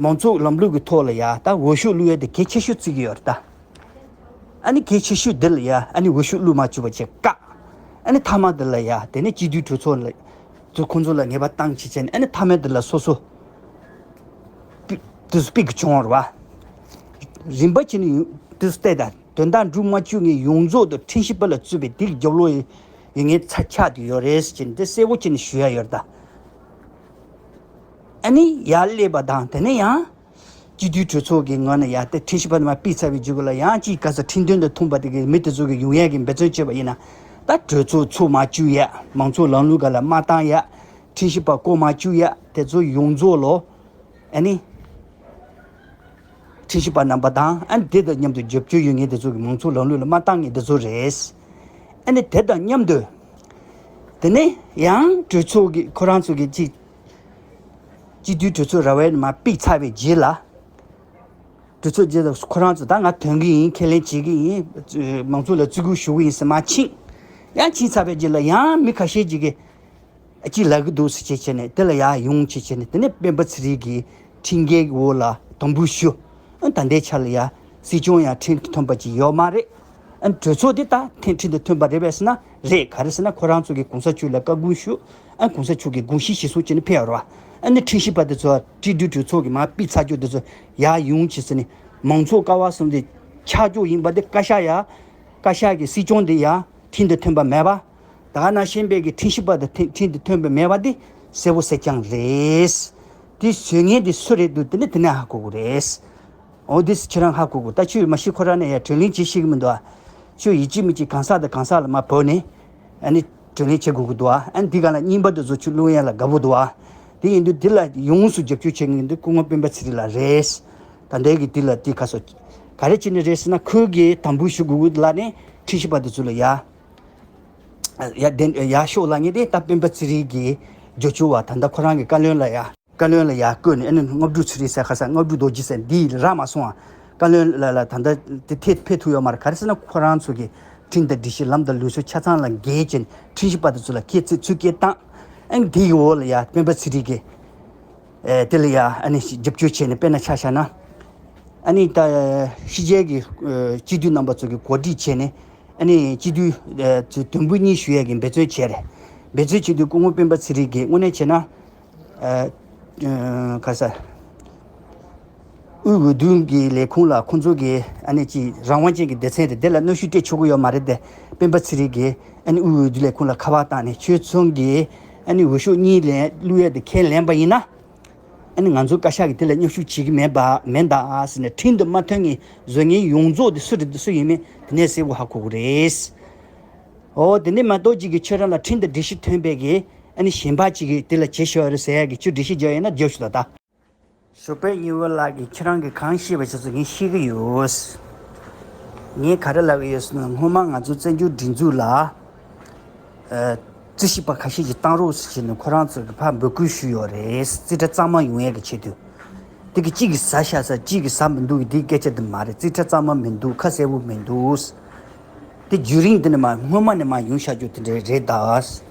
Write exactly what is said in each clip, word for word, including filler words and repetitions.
མང་ཚོགས་ལམ་ལུགས་ཀྱི་ཐོག་ལ་ཡ་ད་འོས་ཤོག་བླུག་ཡ་དེ་གལ་ཆེ་ཤོས་བརྩི་གི་ཡོད་རེད་ད། ཨ་ནི་གལ་ཆེ་ཤོས་འདི་ལ་ཡ་ཨ་ནི་འོས་ཤོག་བླུག་མ་བཅུག་པ་བྱས་བཀག་ཨ་ནི་མཐའ་མ་འདི་ལ་ཡ་དེ་ནས་སྤྱི་འཐུས་གྲོས་ཚོགས་ལ་ཚོ་ཁོང་ཚོ་ལ་ངེས་པ་བཏང་བྱས་བྱས་ནས་ཨ་ནི་མཐའ་མ་འདི་ལ་སོ་སོ་དུས་སུ་ཕིག་གི་བྱུང་བ་རེད་བ། རིམ་པ་བྱས་ནས་དུས་སུ་བལྟས་ད་དོན་དག་འགྲུབ་མ་བཅུག་ངས་ཡོངས་རྫོགས་དུ་ཁྲིམས་ཞིབ་པ་ལ་བཙུད་པའི་དེ་གི་རྒྱབ་ལོགས་ཡོད་ངས་ཚ་ཆགས་དུ་ཡོད་རེད་ཟེར་བྱས་ནས་དེ་གསལ་པོ་བྱས་ནས་ཞུ་ཡ་ཡོད་རེད་ད། ཨ་ནི་ཡར་སླེབས་པ་དང་དེ་ནས་ཡང་། སྤྱི་འཐུས་གྲོས་ཚོགས་ཀྱི་ངོས་ནས་ཡང་དེ་ཁྲིམས་ཞིབ་པ་རྣམ་པ་ཕུད་ཚར་བའི་རྗེས་ལ་ཡང་ཅིག་ག་ས་ཁྲིམས་དོན་དང་མཐུན་པ་དེ་གའི་མི་དེ་ཚོ་གི་ཡོང་ཡས་ཀྱི་འབད་བརྩོན་བྱས་པ་ཡིན་ན། ད་གྲོས་ཚོགས་ཚུགས་མ་བཅུག་ཡས་མང་ཚོགས་ལམ་ལུགས་སྒང་ལ་མ་བཏང་ཡས། ཁྲིམས་ཞིབ་པ་བསྐོ་མ་བཅུག་ཡས་དེ་ཚོ་ཡོངས་རྫོགས་ལོ། ཨ་ནི། ཁྲིམས་ཞིབ་པ་རྣམ་པ་དང་ཨ་ནི་དེ་དང་མཉམ་དུ་རྒྱབ་སྐྱོར་ཡོད་མཁན་དེ་ཚོ་གི་མང་ཚོགས་ལམ་ལུགས་ལ་མ་བཏང་མཁན་དེ་ཚོ་རེད། ཨ་ནི་དེ་དང་མཉམ་དུ། དེ་ནས་ཡང་གྲོས་ཚོགས་ཀྱི་ཁོ་རང་ཚོ་གི་ཅིག་སྤྱི་འཐུས་གྲོས་ཚོགས་ར་བའི་མར་ཕུད་ཚར་བའི་རྗེས་ལ། གྲོས་ཚོགས་རྗེས་ལ་ཁོ་རང་ཚོ་ད་ང་ཐོན་གི་ཡིན། ཁས་ལེན་བྱེད་ཀྱི་ཡིན། མང་ཚོགས་ལ་བརྩི་བཀུར་ཞུ་གི་ཡིན་ཟེར་མར་ཕྱིན། ཡང་ཕྱིན་ཚར་བའི་རྗེས་ལ་ཡང་མི་ཁ་ཤས་ཅིག་གིས་ཅིག་ལབ་གི་འདུག་ཟེར་བྱས་བྱས་ནས་དེ་ལ་ཡར་ཡོང་བྱས་བྱས་ནས་དེ་ནས་སྤེན་པ་ཚེ་རིང་གིས་ཁྲིམས་འགལ་གྱི་འོག་ལ་དམ་འབུལ་ཞུ། ཨ་ད་ལྟའི་ཆ་ལ་ཡ་སྲིད་སྐྱོང་ཡང་ཁྲིམས་དང་མཐུན་པ་ཅིག་ཡོད་མ་རེད། ཨ་གྲོས་ཚོགས་འདི་ད་ཐེངས་ཁྲིམས་དང་མཐུན་པ་རེད་པས་ཟེར་ན་རེད། ག་རེ་ཟེར་ན་ཁོ་རང་ཚོ་གིས་གོང་ས་མཆོག་ལ་བཀའ་འགུག་ཞུ། ཨ་གོང་ས་མཆོག་གིས་དགོངས་གཞི་གཞིར་བཟུང་བྱས་ནས་ཕེབས་ཡོད་རེད་བ། ཨ་ནི་ཁྲིམས་ཞིབ་པ་དེ་ཚོ་སྤྱི་འཐུས་གྲོས་ཚོགས་ཀྱིས་མར་ཕུད་ཚར་རྒྱུ་དེ་ཚོ་ཡར་ཡོང་བྱས་ཟེར་ནས་མང་ཚོགས་ཀ་བ་གསུམ་དེ་ཆགས་རྒྱུ་ཡིན་པ་དེ་བཀའ་ཤག་ཡ། བཀའ་ཤག་གི་སྲིད་སྐྱོང་དེ་ཡ་ཁྲིམས་དང་མཐུན་པ་མེད་པ། ད་ག་ནང་བཞིན་པའི་གི་ཁྲིམས་ཞིབ་པ་དང་ཁྲིམས་དང་མཐུན་པ་མེད་པ་དེ་གསལ་པོ་གསལ་རྐྱང་རེད། དེ་བཟོ་མཁན་དེ་སུ་རེད་འདུག་དེ་ནི་དེ་ནས་ཧ་གོ་གི་རེད། འོ་དེ་ཁྱེད་རང་ཧ་གོ་གི། ད་ཁྱོད་མ་ཤེས་ཁོ་རང་ནས་ཡ་དྲན་གླེང་བྱེད་ཤེས་གི་མི་འདུག་ཨ། ཁྱོད་ཡིད་ཆེས་མི་གཅིག་གང་ཟག་དང་གང་ཟག་ལ་མ་བོས་ནས་ཨ་ནི་དྲན་གླེང་བྱེད་དགོས་གི་འདུག་ཨ། ཨ་ནི་དེ་ག་ལ་རྙིང་པ་དེ་ཚོ་ཁྱོད་བླུག་ཡ་ལ་དགའ་པོ་འདུག་ཨ། དེ་ཡིན་དུས་དེ་ལ་ཡོངས་སུ་རྒྱབ་སྐྱོར་བྱེད་མཁན་དེ་སྐུ་ངོ་སྤེན་པ་ཚེ་རིང་ལགས་རེད། ད་ལྟའི་གི་དེ་ལ་དེ་ཁ་སོ། ག་རེ་བྱས་ནས་རེད་ཟེར་ན་ཁོས་གི་དམ་འབུལ་ཞུ་དགོས་གི་ལ་ནས་ཁྲིམས་ཞིབ་པ་དེ་ཚོ་ལ་ཡ། ཡ་དེ་ཡ་ཤོག་ལ་ངས་དེ་ད་སྤེན་པ་ཚེ་རིང་གི་རྒྱབ་སྐྱོར་བ་ད་ལྟ་ཁོ་རང་གི་བཀའ་བློན་ལ་ཡ། བཀའ་བློན་ལ་ཡ་བསྐོས་ནས་ཨ་ནི་ལྔ་བཅུ་ཚེ་རིང་ཟེར་ཁ་ས་ལྔ་བཅུ་རྡོ་རྗེ་ཟེར་འདི་ཡི་རག་མ་སོང་ཨ། བཀའ་བློན་ལ་ལ་ད་ལྟ་དེ་ཐད་ཕེབས་ཐུབ་ཡོད་མ་རེད། ག་རེ་ཟེར་ན་ཁོ་རང་ཚོ་གི་ཁྲིམས་དང་སྒྲིག་གཞི་ལམ་དང་ལུགས་སྲོལ་ཆ་ཚང་ལ་འགལ་ཅན་ཁྲིམས་ཞིབ་པ་དེ་ཚོ་ལ་ཁྱེད་ཚོས་ཚུལ་སྐྱེལ་བཏང་། ཨ་ནི་དེ་ཡི་འོག་ལ་ཡ་སྤེན་པ་ཚེ་རིང་གི་ཨེ་དེ་ལ་ཡ་ཨ་ནི་རྒྱབ་སྐྱོར་བྱས་ནས་དཔེར་ན་ཆ་བཞག་ན། ཨ་ནི་ད་ཕྱི་རྒྱལ་གྱི་ཨེ་སྤྱི་འཐུས་རྣམ་པ་ཚོ་གིས་གོ་སྒྲིག་བྱས་ནས་ཨ་ནི་སྤྱི་འཐུས་ཨེ་ཚོས་དོན་འབུལ་གཉིས་ཞུ་ཡས་ཀྱི་འབད་བརྩོན་བྱས་རེད། འབད་བརྩོན་བྱེད་དུས་སྐུ་ངོ་སྤེན་པ་ཚེ་རིང་གིས་དངོས་གནས་བྱས་ན་ཨེ་ཨེ་ག་ས་དབུས་འོས་བསྡུ་གི་ལས་ཁུངས་ལ་ཁོང་ཚོ་གིས་ཨ་ནི་ཅིག་རང་དབང་ཅན་གྱི་སྡེ་ཚན་དེ་དེ་ལ་གནོན་ཤུགས་སྤྲད་ཆོག་གི་ཡོད་མ་རེད་དེ། སྤེན་པ་ཚེ་རིང་གིས་ཨ་ནི་དབུས་འོས་བསྡུ་ལས་ཁུངས་ལ་ཁ་པར་བཏང་ནས་ཁྱོད་ཚོ་གིས་ཨ་ནི་འོས་ཤོག་གཉིས་ལེན་བླུག་ཡས་དེ་ཁས་ལེན་པ་ཡིན་ན། ཨ་ནི་ང་ཚོ་བཀའ་ཤག་གིས་དེ་ལ་མཉམ་ཞུགས་བྱེད་ཀྱི་མེད་པ་མེད་ད་ཟེར་ནས་ཁྲིམས་དང་མ་མཐུན་ངེས་བཟོ་མཁན་ཡོངས་རྫོགས་དེ་སུ་རེད་འདུག་སུ་ཡིན་མིན་དེ་ནས་གསལ་པོ་ཧ་གོ་གི་རེད། འོ་དེ་ནས་མ་གཏོགས་ཅིག་གིས་ཁྱོད་རང་ལ་ཁྲིམས་དང་སྒྲིག་གཞི་མཐུན་པའི་གི་ཨ་ནི་གཞན་པ་ཅིག་གིས་དེ་ལ་བྱེད་ཤོག་རེད་ཟེར་ཡ་གི་ཁྱོད་འགྲེལ་བཤད་རྒྱག་ཡོད་ན་རྒྱབ་ཤོག་ད་ད། ཞོགས་པའི་ཉི་འོད་ལགས་ཀྱིས་ཁྱེད་རང་གིས་གང་བཤད་པ་ཆ་ཚང་ངས་ཤེས་ཀྱི་ཡོད། ངས་ག་རེ་ལབ་ཀྱི་ཡོད་ཟེར་ན་སྔོན་མ་ང་ཚོ་བཙན་བྱོལ་སྒྲིག་འཛུགས་ལ། ཨ། རྩིས་ཞིབ་པ་ཁ་ཤས་ཀྱིས་བཏང་རོགས་ཟེར་བྱས་ནས་ཁོ་རང་ཚོ་གིས་ཕར་འབོད་སྐུལ་ཞུས་ཡོད་རེད། རྩིས་ཁྲ་གཙང་མ་ཡོང་ཡས་ཀྱི་ཆེད་དུ། དེ་གི་གཅིག་གིས་ཟ་ཤག་ཟེར་གཅིག་གིས་ཟ་མི་འདུག་གི་དེའི་སྐད་ཆ་དེ་མ་རེད། རྩིས་ཁྲ་གཙང་མ་མི་འདུག་ཁ་གསལ་པོ་མི་འདུག་དེ་བརྒྱུད་རིམ་དེ་ནས་མར་སྔོན་མ་ནས་མར་ཡོང་བཞག་རྒྱུ་དེ་འདྲ་རེད་ད།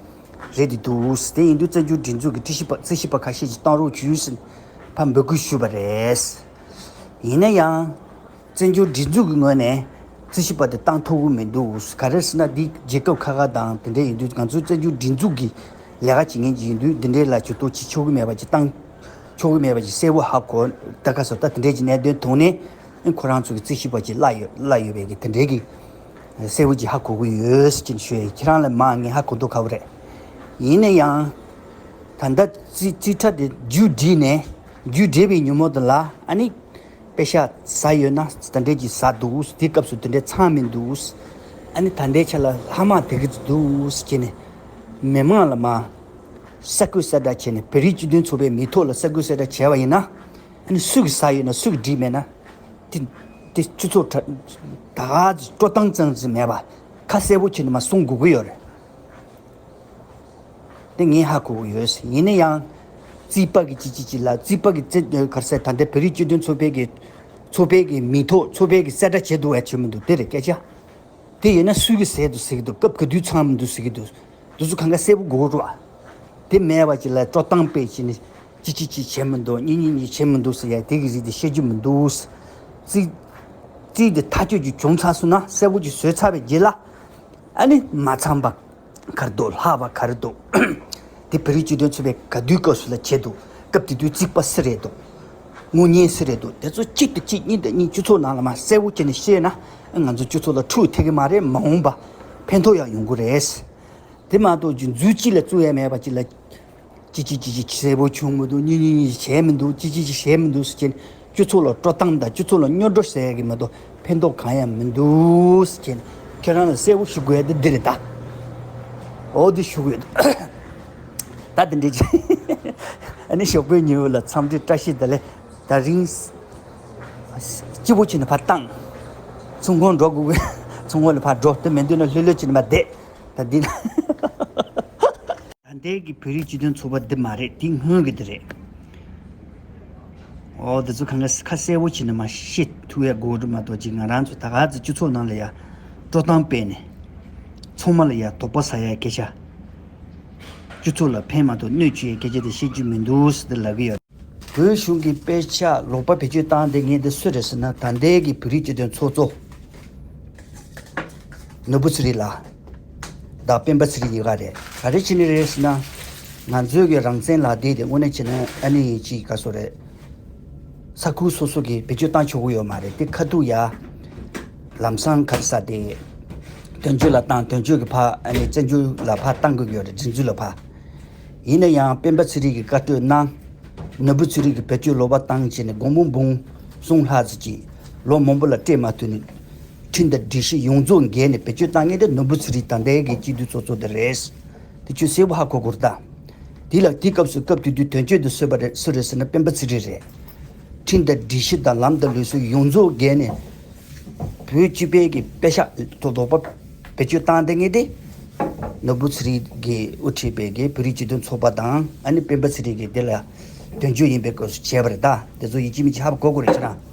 རེད་དེ་འདུག་དེ་ཡིན་དུས་བཙན་བྱོལ་སྒྲིག་འཛུགས་ཀྱི་རྩིས་ཞིབ་པ་རྩིས་ཞིབ་པ་ཁ་ཤས་ཀྱིས་བཏང་རོགས་བྱོས་ཟེར་ཕར་འབོད་སྐུལ་ཞུས་པ་རེད། ཡིན་ན་ཡང་། བཙན་བྱོལ་སྒྲིག་འཛུགས་ཀྱི་ངོས་ནས་རྩིས་ཞིབ་པ་དེ་བཏང་ཐུབ་ཀྱི་མི་འདུག་ག་རེ་ཟེར་ན་འདི་རྒྱལ་ཁབ་ཁག་ཁག་དང་དེ་འདྲ་ཡིན་དུས་ང་ཚོའི་བཙན་བྱོལ་སྒྲིག་འཛུགས་ཀྱི་ལས་ཀ་བྱེད་མཁན་ཅིག་ཡིན་དུས་འདི་འདྲའི་ལ་ཇུས་གཏོགས་བྱེད་ཆོག་གི་མེད་པ་ཅིག་བཏང་ཆོག་གི་མེད་པ་ཅིག་གསལ་པོ་ཧ་གོ། ད་ག་སོ་ད་དེ་འདྲའི་ཅིག་གནད་དོན་ཐོག་ནས་ཁོ་རང་ཚོ་གི་རྩིས་ཞིབ་པ་ཅིག་གླ་ཡོད་གླ་ཡོད་པའི་གི་དེ་འདྲའི་གི་གསལ་པོ་ཅིག་ཧ་གོ་གི་ཡོད་ཟེར་ཅིག་ཞུ་ཡ། ཁྱེད་རང་ལ་མ་ངས་ཧ་གོ་མདོག་ཁ་པོ་རེད། ཡིན་ན་ཡང་། ད་ལྟ་རྩིས་རྩིས་ཁྲ་དེ་བརྒྱུད་བསྒྲིགས་ནས་བརྒྱུད་བསྒྲིགས་པའི་ཉིན་མོ་དེ་ལ་ཨ་ནི། པེ་ཤག་ཟ་ཡོད་ན་དེ་འདྲས་ཀྱི་ཟ་འདུག་དེ་སྐབས་སུ་དེ་འདྲས་ཚང་མི་འདུག་ཨ་ནི་ད་ལྟའི་ཆ་ལ་ལྷག་མ་དེ་གི་འདུག་ཟེར་བྱས་ནས་མི་མང་ལ་མར་གསར་འགོད་གསལ་བསྒྲགས་བྱས་ནས་བོད་རིགས་སྤྱི་མཐུན་ཚོགས་པའི་མིང་ཐོག་ལ་གསར་འགོད་གསལ་བསྒྲགས་བྱས་པ་ཡིན་ན་ཨ་ནི་སུ་གིས་ཟ་ཡོད་ན་སུ་གིས་བསྒྲིགས་མེད་ན་དེ་དེ་སྤྱི་ཚོགས་གྲ་ད་ག་སྤྲོ་སྟངས་ཙམ་ཟིག་མེད་པ་ཁ་གསལ་པོ་བྱས་ནས་མར་གསུང་དགོས་ཀྱི་ཡོད་རེད། དེ་ངས་ཧ་གོ་གི་ཡོད། ཡིན་ན་ཡང་། རྩིས་པ་གི་ཅི་ཅི་ཅི་ལ་རྩིས་པ་གི་རྩིས་ག་རེ་ཟེར་ད་ལྟའི་བོད་རིགས་སྤྱི་མཐུན་ཚོགས་པའི་གི་ཚོགས་པའི་གི་མིང་ཐོག་ཚོགས་པའི་གི་གསལ་བསྒྲགས་བྱས་འདུག་བས་བྱས་མི་འདུག་དེ་རེད་སྐད་ཆ། དེ་ཡིན་ན་སུས་གི་ཟས་འདུག་ཟེར་གི་འདུག་སྐབས་ག་དུས་ཚང་མི་འདུག་ཟེར་གི་འདུག་དེ་ཚོ་གང་ག་གསལ་པོ་དགོས་རེད་བ། དེ་མེད་པ་ཅིག་ལ་སྤྲོ་སྟངས་སྤེལ་བྱས་ནས་ ཅི་ཅི་ཅི་བྱས་མི་འདུག་གཉིས་གཉིས་གཉིས་བྱས་མི་འདུག་ཟེར་ཡ་དེ་གི་རིགས་དེ་བཤད་རྒྱུ་མི་འདུག་རྩིས་རྩིས་དེ་ཐག་གཅོད་ཀྱི་བྱུང་ཚར་སོང་ན་གསལ་པོ་ཅིག་བཟོས་ཚར་བའི་རྗེས་ལ། ཨ་ནི་མ་ཚང་པ་ག་རེ་འདུག་ལྷག་པ་ག་རེ་འདུག་དེ་བོད་རིགས་སྤྱི་མཐུན་ཚོགས་པས་ག་དུས་སྐབས་སུ་ལ་བྱེད་འདུག་སྐབས་དེ་དུས་རྩིག་པ་སུ་རེད་འདུག་དངུལ་གཉེར་སུ་རེད་འདུག་དེ་ཚོ་གཅིག་དང་གཅིག་གཉིས་དང་གཉིས་སྤྱི་ཚོགས་ནང་ལ་མར་གསལ་པོ་བྱས་ནས་བཤད་ན་ང་ཚོ་སྤྱི་ཚོགས་ལ་འཁྲུག་ཐེབས་ཀྱི་མ་རེད། མ་འོངས་པ་ཕན་ཐོགས་ཡང་ཡོང་གི་རེད། དེ་མ་གཏོགས་ཀྱི་འཛུལ་གཅིག་ལ་བཙུགས་ཡ་མེད་པ་ཅིག་ལ། ཅི་ཅི་ཅི་ཅི་གསལ་པོ་བྱུང་མི་འདུག་གཉིས་གཉིས་གཉིས་བྱས་མི་འདུག་ཅི་ཅི་ཅི་བྱས་མི་འདུག་ཟེར་གྱིན་སྤྱི་ཚོགས་ལ་སྤྲོ་སྟངས་དང་སྤྱི་ཚོགས་ལ་སྨྱོ་སྒྲོ་ཟེར་ཡ་གི་མ་གཏོགས་ཕན་ཐོགས་གང་ཡང་མི་འདུག་ཟེར་གྱིན་ཁྱེད་རང་ལ་གསལ་པོ་ཞུ་དགོས་ཡ་དེ་འདི་རེད་ད། འོ་འདི་ཞུ་དགོས་ད། འདི་འདྲས་ཅི། ཨ་ནི་ཞོགས་པའི་ཉི་འོད་ལ་འཚམས་འདྲི་བཀྲ་ཤིས་བདེ་ལེགས། ད་རིང་སྐྱིད་པོ་བྱས་ནས་ཕར་བཏང་། ཚོང་ཁང་འགྲོ་དགོས་གི། ཚོང་ཁང་ལ་ཕར་འགྲོ། དེ་མི་འདུག་ན་ལྷོད་ལྷོད་བྱས་ནས་མར་བསྡད། ད་འདི་ལ། ད་ལྟའི་གི་བོད་རིགས་སྤྱི་མཐུན་ཚོགས་པ་འདི་མ་རེད། དེ་སྔོན་གི་དེ་རེད། འོ་དེ་ཚོ་གང་ག་ཁ་གསལ་པོ་བྱས་ནས་མར་བཤད་ཐུབ་ཡ་དགོས་རེད་མ་གཏོགས་ཅིག་ང་རང་ཚོ་ད་ག་ཚོད་སྤྱི་ཚོགས་ནང་ལ་ཡ་སྤྲོ་སྟངས་སྤེལ་ནས་ཚང་མ་ལ་ཡ་དོགས་པ་ཟ་ཡ་སྐད་ཆ། སྤྱི་ཚོགས་ལ་ཕན་མ་གཏོགས་གནོད་བྱེད་ཡ་སྐད་ཆ་དེ་བཤད་རྒྱུ་མི་འདུག་ཟེར་ཏེ་ལབ་གི་ཡོད། བོད་གཞུང་གི་དཔེ་ཆ་ལོག་པ་བེད་སྤྱོད་བཏང་བསྡད་མཁན་དེ་སུ་རེད་ཟེར་ན་ད་ལྟའི་གི་བོད་རིགས་སྤྱི་མཐུན་ཚོགས་གཙོ། ནོར་བུ་ཚེ་རིང་ལགས་དང་སྤེན་པ་ཚེ་རིང་གཉིས་ཀ་རེད། ག་རེ་བྱས་ནས་རེད་ཟེར་ན། ང་ཚོའི་གི་རང་བཙན་ལག་དེབ་དེ་དངོས་གནས་བྱས་ན་ཨ་ནི་ཅིག་ག་སོ་རེད། ས་ཁུལ་སོ་སོ་གི་བེད་སྤྱོད་བཏང་ཆོག་གི་ཡོད་མ་རེད། དེ་ཁ་ཐུག་ཡ། ལམ་སང་ག་རེ་ཟེར་དེ། དོན་གཅོད་ལ་བཏང་། དོན་གཅོད་ཀྱི་ཕར་ཨ་ནི་བཙན་བྱོལ་ལ་ཕར་བཏང་དགོས་ཀྱི་ཡོད་རེད། སྒྲིག་འཛུགས་ལ་ཕར། ཡིན་ན་ཡང་སྤེན་པ་ཚེ་རིང་གིས་བཀའ་གྲོས་གནང་། ནོར་བུ་ཚེ་རིང་གིས་བེད་སྤྱོད་ལོག་པ་བཏང་བྱས་ནས་སྒོར་མོ་འབུམ་གསུམ་ལྷག་ཙམ་ཅིག་ལོ་མང་པོ་ལ་སྤྲད་མ་ཐུབ་ནས། ཁྲིམས་དང་སྒྲིག་གཞི་ཡོངས་རྫོགས་འགལ་ནས་བེད་སྤྱོད་བཏང་མཁན་དེ་ནོར་བུ་ཚེ་རིང་ད་ལྟའི་གི་སྤྱི་འཐུས་ཚོགས་གཙོ་དེ་རེད། དེ་ཁྱོད་གསལ་པོ་ཧ་གོ་དགོས་རེད་ད། དེ་ལ་དེ་སྐབས་སུ་སྐབས་དེ་དུས་དོན་གཅོད་དེ་བཟོས་པ་རེད། སུ་རེད་ཟེར་ན་སྤེན་པ་ཚེ་རིང་རེད། ཁྲིམས་དང་སྒྲིག་གཞི་དང་ལམ་དང་ལུགས་སྲོལ་ཡོངས་རྫོགས་འགལ་ནས། བོད་སྤྱི་པའི་གི་པད་ཤག་ཐོག་ལོག་པ་བེད་སྤྱོད་བཏང་བསྡད་མཁན་དེ། ནོར་བུ་ཚེ་རིང་གིས་དབུ་ཁྲིད་པའི་གི་བོད་རིགས་སྤྱི་མཐུན་ཚོགས་པ་དང་ཨ་ནི་སྤེན་པ་ཚེ་རིང་གིས་དེ་ལ་དོན་གཅོད་ཡིན་པའི་སྐབས་སུ་བྱས་པ་རེད་ད། དེ་ཚོ་ཡིན་གཅིག་མིན་གཅིག་ཧ་གོ་དགོས་རེད་ཁྱེད་རང་།